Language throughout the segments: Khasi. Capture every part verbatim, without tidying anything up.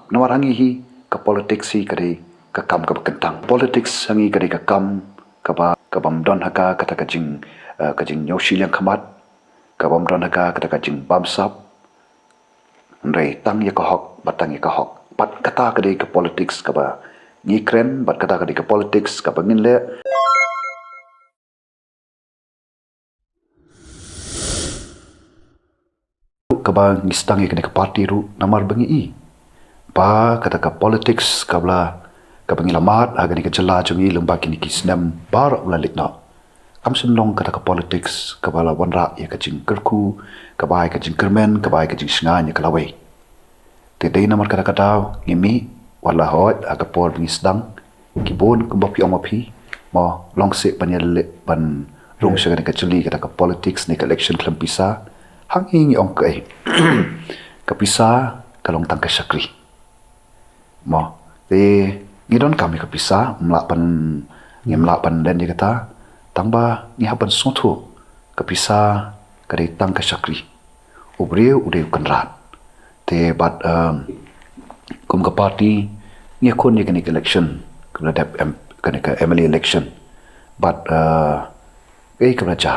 Namar ha ngi hi ka politics hi ka dei ka kam kaba kyntang. Politics ha ngi ka dei ka kam kaba, kabym don ha ka kata ka jing, eh, ka jingñiew shiliang khmat, kabym don ha ka kata ka jingbamsap. Hynrei tang ïa ka hok, bad tang ïa ka hok. Bad kata ka dei ka politics kaba ngi kren, bad kata ka dei ka politics kaba ngin leh. Kaba ngi sdang ïa kane ka party ruh namar ba ngi i ba kata ka politics kaba la, kaba ngi la mad ha kane ka jylla jong ngi lyngba kine ki snem baroh ba la leit noh, kam shym long kata ka politics kaba la wanrah ïa ka jingkyrkhu, kaba ai ka jingkyrmen, kaba ai ka jingshngaiñ ïa ka lawei. Te dei namar kata ka daw ngi mih, wat la hooid ha ka por ba ngi sdang, ki bun kumba phi ong ma phi, mo, long seh ban ïaleh ban rung sha kane ka jylli kata ka politics ne ka election khlem pisa. Ha ngi ngi ong kaei, ka pisa ka long tang ka shakri. Mo, te ngi donkam ïa ka pisa, ym lah ban, ngim lah ban len ïa kata, tang ba ngi hap ban sngewthuh ka pisa ka dei tang ka shakri. U briew u dei u kynrad. Te bad, um, kum ka party ngi ïakhun ïa kane ka election, kaba la dep em, kane ka M L A election. Bad, uh, ei kaba la jia,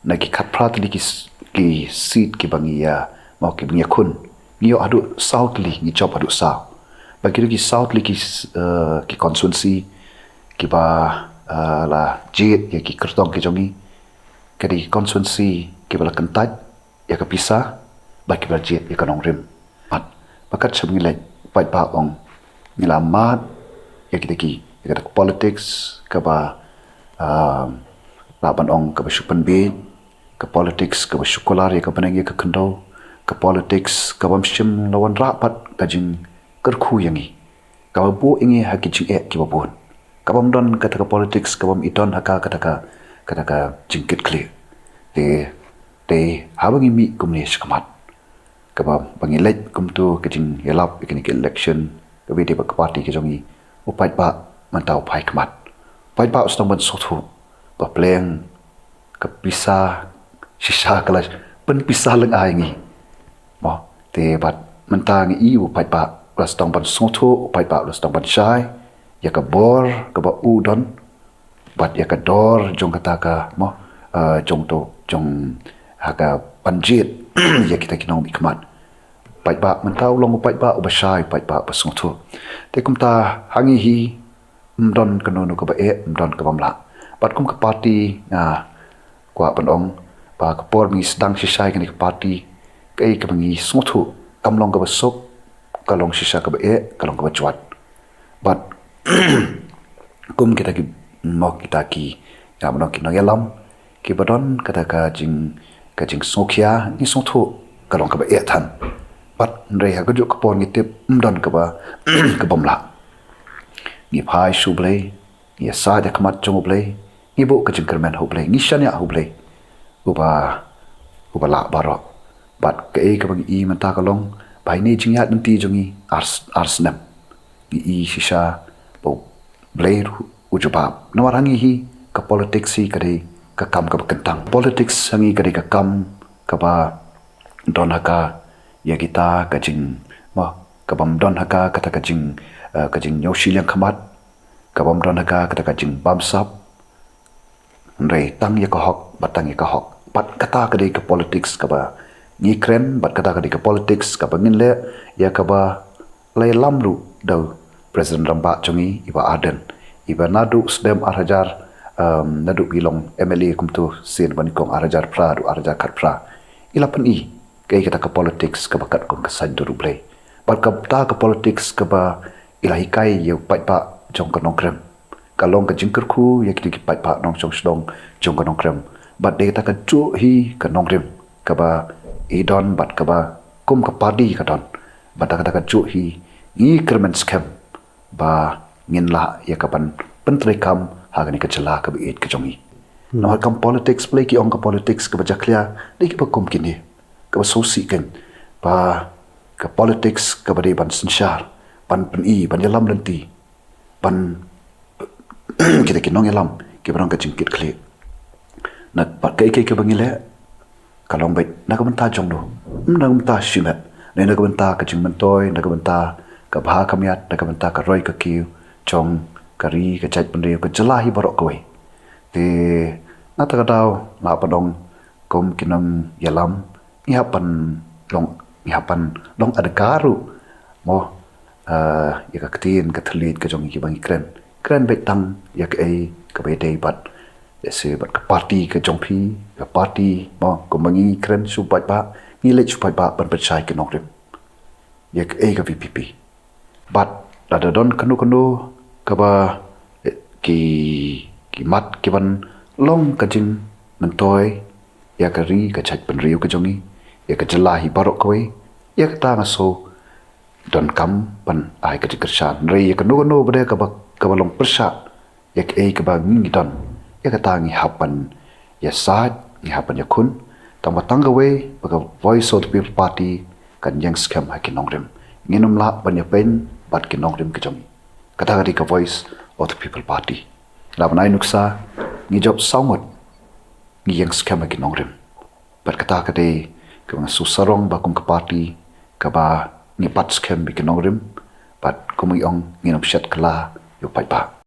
na ki khatphra tylli ki s-, ki seat kiba ngi ïa, mo, kiba ngi ïakhun, ngi ïoh haduh saw tylli, ngi jop haduh saw. Bad kito ki saw tylli ki s-, eh, ki constituency kiba, eh, la jied ïa ki kyrtong ki jong ngi, ka dei ki constituency kiba la kyntait ïa ka pisa, bad kiba la jied ïa ka nongrim. Bad, bad kat shaba ngi leit, u paidbah ong, ngi la mad ïa kita ki, ïa kita ki politics kaba, ah, lah ban ong kaba shu pynbiej, ka politics kaba shu kular ïa ka bneng ïa ka khyndew, ka politics kabym shym la wanrah pat ka jingkyrkhu ïa ngi, kaba buh ïa ngi ha ki jingeh kiba bun. Kabym don kata ka politics, kabym i don ha ka kata ka, kata ka jingkitkhlieh. Te, te haba ngi mih kumne shakhmat, kaba, ba ngi leit kumto ka jingïalap ïa kane ka election, kaba dei ba ka party ka jong ngi, u paidbah mynta u phai khmat. U paidbah u sdang ban sngewthuh ba pleng ka pisa shisha ka la pynpisa lyngngai ïa ngi. Mo, te bad mynta ngi i u paidbah u la sdang ban sngewthuh, u paidbah u la sdang ban shai ïa ka bor kaba u don, bad ïa ka dor jong kata ka, mo, eh, jong to, jong ha ka ban jied ïa kita ki nongmihkhmat. Paidbah mynta u long u paidbah uba shai, paidbah uba sngewthuh. Te kumta ha ngi hi, ym don kano kano kaba eh, ym don kaba mlah. Bad kum ka party nga kwah ban ong ba ka por ba ngi sdang shisha ïa kane ka party, kaei kaba ngi sngewthuh kam long kaba suk, ka long shisha kaba eh, ka long kaba jwat. Bad kum kita ki, mo, kita ki, nga ban ong ki nongïalam kiba don kata ka jing, ka jingsngewkhia, ngi sngewthuh ka long kaba eh than. Bad hynrei ha kajuh ka por ngi tip ym don kaba, kaba mlah. Ngi phai sha U Blei, ngi ïasaid ha khmat jong U Blei, ngi buh ka jingkyrmen ha U Blei, ngi shaniah ha U Blei uba, uba lah baroh. Bad kaei kaba ngi i mynta ka long ba ine i jingïaid lynti jong ngi ar, ar snem, ngi i shisha ba U Blei ruh u jubab. Namar ha ngi hi ka politics hi ka dei ka kam kaba kyntang. Politics ha ngi ka dei ka kam kaba don ha ka ïa kita ka jing, mo, kabym don ha ka kata ka jing, eh, ka jingñiew shiliang khmat, kabym don ha ka kata ka jingbamsap. Hynrei tang ïa ka hok, bad tang ïa ka hok. Bad kata ka dei ka politics kaba ngi kren, bad kata ka dei ka politics kaba ngin leh, ïa kaba la ïalam ruh da u President rangbah jong ngi, i Bah Ardent, iba naduh snem ar hajar, em, naduh i long M L A kumto sien ba nyngkong, ar hajar phra haduh ar hajar khatphra, i la pyni kaei kata ka politics kaba katkum ka saiñdur U Blei. Bad kata ka politics kaba i la hikai ïa u paidbah jong ka Nongkrem. Ka long ka jingkyrkhu ïa kito ki paidbah nongshong shnong jong ka Nongkrem. Bad dei kata kajuh hi ka nongrim kaba i don bad kaba kum ka party ka don. Bad da kata kajuh hi ngi kyrmen skhem ba ngin lah ïa ka ban pyntreikam ha kane ka jylla kaba ïeit ka jong ngi. Hmm. Namar kam politics, balei ki ong ka politics kaba jakhlia, dei kiba kum kine, kaba sngewsih kein ba ka politics kaba dei ban synshar, ban pyni, ban ïalam lynti, ban kita ki nongïalam kiba don ka jingkitkhlieh. Na bad kaei kaei kaba ngi leh ka long beit na ka bynta jong no, ym na ka bynta shimet, ne na ka bynta ka jingmyntoi, na ka bynta ka bha ka miat na ka bynta ka roi ka kiew jong ka ri, ka jaitbynriew, ka jylla hi baroh kawei. Te na kata ka daw la pynlong kum ki nongïalam, ngi hap ban long, ngi hap ban long adgar ruh mo, eh, ïa ka ktien ka thylliej ka jong ngi kiba ngi kren. Kren beit tang ïa kaei kaba ïadei bad, lehse bad ka party ka jong phi, ka party mo, kumba ngi kren shu paidbah, ngi leit shu paidbah ban pynshai ki nongrim ïa kaei ka V P P. Bad lada don kano kano kaba, eh, ki, ki mat ki ban long ka jingmyntoi ïa ka ri, ka jaitbynriew ka jong ngi, ïa ka jylla hi baroh kawei, ïa kata nga sngew donkam ban ai ka jingkyrshan. Hynrei ïa kano kano ba dei kaba, kaba long pyrshah ïa kaei kaba ngi don, ïa kata ngi hap ban ïasaid, ngi hap ban ïakhun. Tang ba tang kawei ba ka Voice of the People Party kan ïeng skhem ha ki nongrim. Ngin ym lah ban ïapeiñ bad ki nongrim ki jong ngi. Kata ka dei ka Voice of the People Party. La ban ai nuksa, ngi jop saw ngut, ngi ïeng skhem ha ki nongrim. Bad kata ka dei kaba nga sngew sarong ba kum ka party kaba ngi bat skhem bad ki nongrim, bad kum ngi ong, ngin ym shet kylla ïa u paidbah.